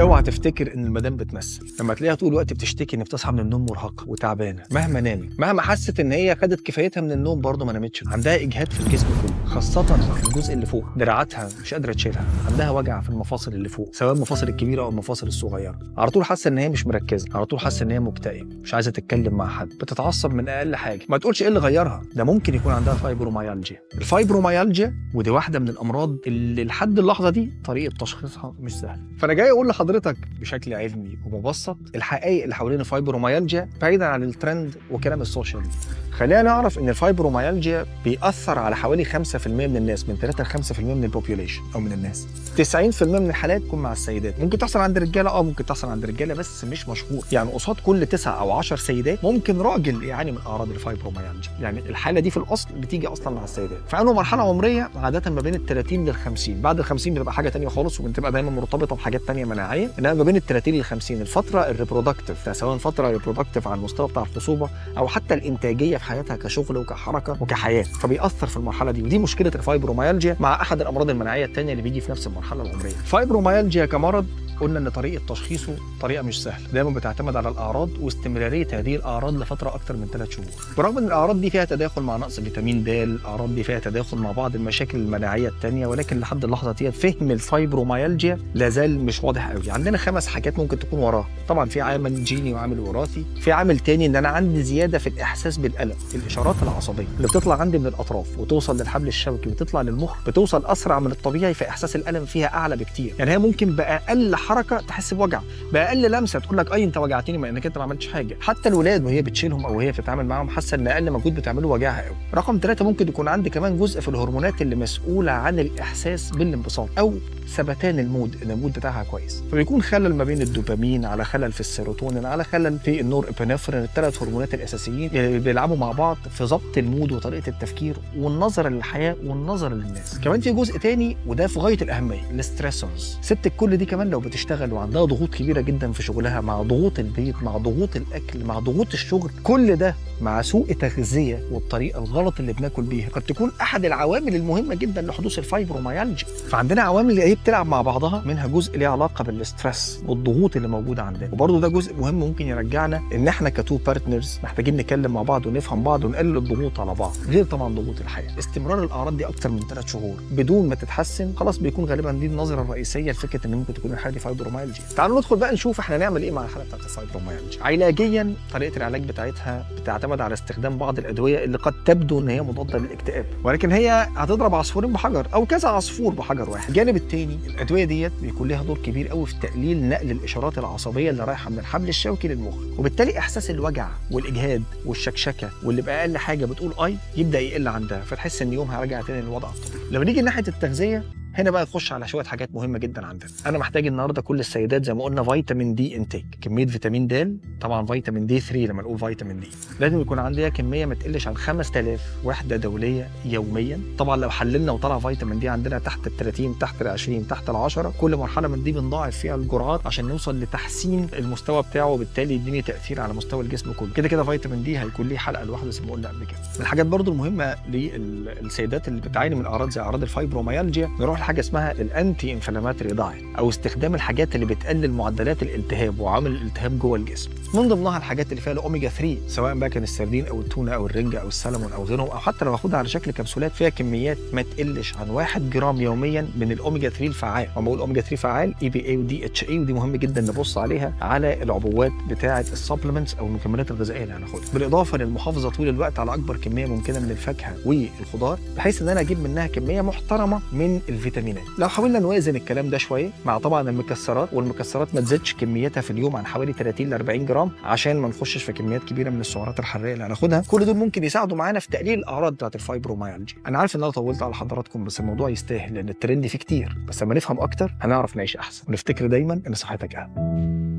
اوعى تفتكر ان المدام بتمثل لما تلاقيها طول الوقت بتشتكي ان بتصحى من النوم مرهقة وتعبانه، مهما نامت، مهما حست ان هي خدت كفايتها من النوم برضه ما نامتش، عندها اجهاد في الجسم كله، خاصة في الجزء اللي فوق، دراعاتها مش قادرة تشيلها، عندها وجع في المفاصل اللي فوق سواء المفاصل الكبيرة او المفاصل الصغيرة، على طول حاسه ان هي مش مركزه، على طول حاسه ان هي مكتئبه، مش عايزه تتكلم مع حد، بتتعصب من اقل حاجة، ما تقولش ايه اللي غيرها، ده ممكن يكون عندها fibromyalgia. ال fibromyalgia ودي واحدة من الامراض اللي لحد اللحظة دي طريقه تشخيصها مش سهلة. فانا جاي اقول لحضرتك بشكل علمي ومبسط الحقائق اللي حوالين الفايبروميالجيا بعيدا عن الترند وكلام ال social media. خلينا نعرف ان الفايبروميالجيا بيأثر على حوالي 5% من الناس، من 3 ل 5% من ال population او من الناس. 90% من الحالات تكون مع السيدات، ممكن تحصل عند الرجالة، ممكن تحصل عند الرجالة بس مش مشهور، يعني قصاد كل 9 او 10 سيدات ممكن راجل يعاني من اعراض الفايبروميالجيا. يعني الحالة دي في الاصل بتيجي اصلا مع السيدات. فانه مرحلة عمرية عادة ما بين ال 30 لل 50، بعد ال 50 بتبقى حاجة ثانية خالص وبتبقى دايما مرتبطة بحاجات ثانية مناعية، انما ما بين ال 30 لل 50 الفترة ال reproductive، سواء فترة reproductive على المستوى بتاع الخصوبة او حتى الانتاجية في حياتها كشغل وكحركه وكحياه، فبيأثر في المرحلة دي. ودي مشكلة الفايبروميالجيا مع احد الامراض المناعية الثانية اللي بيجي في نفس المرحلة العمرية. الفايبروميالجيا كمرض قلنا ان طريقه تشخيصه طريقه مش سهلة، دايما بتعتمد على الاعراض واستمراريه هذه الاعراض لفترة اكثر من 3 شهور، برغم ان الاعراض دي فيها تداخل مع نقص فيتامين د، الاعراض دي فيها تداخل مع بعض المشاكل المناعية الثانية، ولكن لحد اللحظة دي فهم الفايبروميالجيا لا زال مش واضح قوي. عندنا 5 حاجات ممكن تكون وراه، طبعا في عامل جيني وعامل وراثي، في عامل ثاني ان انا عندي زيادة في الاحساس بالالم، الاشارات العصبية اللي بتطلع عندي من الاطراف وتوصل للحبل الشوكي وتطلع للمخ بتوصل اسرع من الطبيعي، فاحساس الالم فيها اعلى بكتير. يعني هي ممكن باقل حركة تحس بوجع، باقل لمسه تقول لك اي انت وجعتني مع انك انت ما عملتش حاجة. حتى الولاد وهي بتشيلهم او وهي بتتعامل معاهم حاسه ان اقل مجهود بتعمله وجعها قوي. رقم 3 ممكن يكون عندي كمان جزء في الهرمونات اللي مسؤولة عن الاحساس بالانبساط او ثبتان ال mood، ان ال mood بتاعها كويس، فبيكون خلل ما بين الدوبامين على خلل في السيروتونين على خلل في ال norepinephrine، الثلاث هرمونات الاساسيين اللي بيلعبوا مع بعض في ضبط ال mood وطريقه التفكير والنظر للحياة والنظر للناس. كمان في جزء تاني وده في غاية الاهمية، ال stressors. ست الكل دي كمان لو بتشتغل وعندها ضغوط كبيرة جدا في شغلها، مع ضغوط البيت، مع ضغوط الاكل، مع ضغوط الشغل، كل ده مع سوء تغذية والطريقة الغلط اللي بناكل بيها قد تكون احد العوامل المهمة جدا لحدوث الفايبروميالجيا. فعندنا عوامل اللي هي بتلعب مع بعضها، منها جزء ليه علاقة بال stress والضغوط اللي موجودة عندنا، وبرده ده جزء مهم ممكن يرجعنا ان احنا ك two partners محتاجين نتكلم مع بعض ونفهم بعض ونقلل الضغوط على بعض، غير طبعا ضغوط الحياة. استمرار الاعراض دي اكتر من 3 شهور بدون ما تتحسن خلاص بيكون غالبا دي النظرة الرئيسية لفكرة ان ممكن تكون الحالة دي فايبروميالجيا. تعالوا ندخل بقى نشوف احنا نعمل ايه مع الحالة بتاعت الفايبروميالجيا. علاجيا طريقه العلاج بتاعتها بتعتمد على استخدام بعض الادوية اللي قد تبدو ان هي مضادة للاكتئاب، ولكن هي هتضرب عصفورين بحجر او كذا عصفور بحجر واحد. الجانب الثاني الادوية ديت بيكون لها دور كبير قوي في تقليل نقل الاشارات العصبية اللي رايحة من الحبل الشوكي للمخ، وبالتالي احساس الوجع والاجهاد والشكشكه واللي باقل حاجة بتقول اي يبدا يقل عندها، فتحس ان يومها رجع تاني للوضع الطبيعي. لما نيجي ناحية التغذية هنا بقى نخش على شوية حاجات مهمة جدا عندنا. انا محتاج النهارده كل السيدات زي ما قلنا vitamin D intake، كمية فيتامين د، طبعا فيتامين D 3 لما نقول فيتامين D لازم يكون عندي كمية ما تقلش عن 5000 وحده دولية يوميا. طبعا لو حللنا وطلع فيتامين D عندنا تحت ال 30 تحت ال 20 تحت ال 10، كل مرحلة من دي بنضاعف فيها الجرعات عشان نوصل لتحسين المستوى بتاعه، وبالتالي يديني تاثير على مستوى الجسم كله. كده كده فيتامين D هيكون ليه حلقة لوحده زي ما قلنا قبل كده. من الحاجات برضو المهمة للسيدات اللي بتعاني من اعراض زي اعراض الفايبروميالجيا نروح لحاجة اسمها ال anti-inflammatory diet، او استخدام الحاجات اللي بتقلل معدلات الالتهاب وعوامل الالتهاب جوه الجسم. من ضمنها الحاجات اللي فيها الاوميجا 3، سواء بقى كان السردين او التونه او الرنجه او السلمون او غيرهم، او حتى لو اخدها على شكل كبسولات فيها كميات ما تقلش عن 1 جرام يوميا من الاوميجا 3 الفعال. لما بقول اوميجا 3 فعال EPA و DHA، ودي مهم جدا نبص عليها على العبوات بتاعه ال supplements او المكملات الغذائية اللي هناخدها، بالاضافة للمحافظة طول الوقت على اكبر كمية ممكنة من الفاكهة والخضار بحيث ان انا اجيب منها كمية محترمه من الفيتامينات. لو حاولنا نوازن الكلام ده شوية مع طبعا المكسرات، والمكسرات ما تزيدش كميتها في اليوم عن حوالي 30 ل 40 جرام عشان ما نخشش في كميات كبيرة من السعرات الحرارية اللي هناخدها، كل دول ممكن يساعدوا معانا في تقليل الاعراض بتاعت الفايبروميالجيا. انا عارف ان انا طولت على حضراتكم بس الموضوع يستاهل لان الترند فيه كتير، بس لما نفهم اكتر هنعرف نعيش احسن، ونفتكر دايما ان صحتك اهم.